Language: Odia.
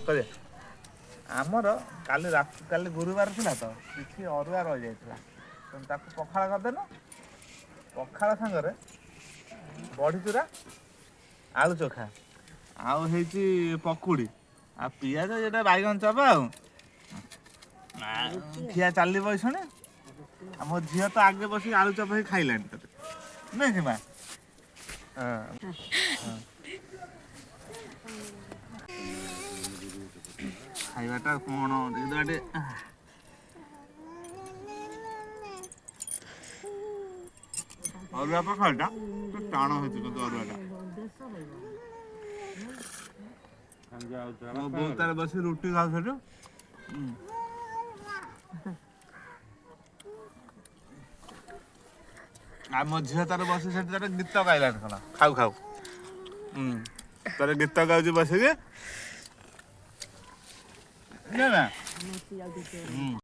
କରିବା। ଆମର କାଲି ରାତି, କାଲି ଗୁରୁବାର ଥିଲା ତ କିଛି ଅରୁଆ ରହିଯାଇଥିଲା, ତେଣୁ ତାକୁ ପଖାଳ କରିଦେଲୁ। ପଖାଳ ସାଙ୍ଗରେ ବଢ଼ିଚୁରା, ଆଳୁ ଚୋଖା, ଆଉ ହେଇଛି ପକୁଡ଼ି ଆଉ ପିଆଜ, ଏଇଟା ବାଇଗଣ ଚପ, ଆଉ ଖିଆ ଚାଲିବ ଶୁଣି। ଆଉ ମୋ ଝିଅ ତ ଆଗେ ବସିକି ଆଳୁ ଚପ ହେଇ ଖାଇଲାଣି ତତେ, ନୁହେଁ କି ମା? ହଁ। ଖାଇବାଟା କ'ଣ ଦେଖିଦେବା ଟିକେ। ଅରୁଆ ପଖାଳଟା ଟିକେ ଟାଣ ହେଇଛି କିନ୍ତୁ ଅରୁଆଟା। ମୋ ବୋଉ ତାର ବସି ରୁଟି ଖାଉଥିଲୁ। ଆଉ ମୋ ଝିଅ ତାର ବସି ସେଠି ତାର ଗୀତ ଗାଇଲାଣି କଣ ଖାଉ ଖାଉ। ତାର ଗୀତ ଗାଉଛି ବସିକି, ନା ନା।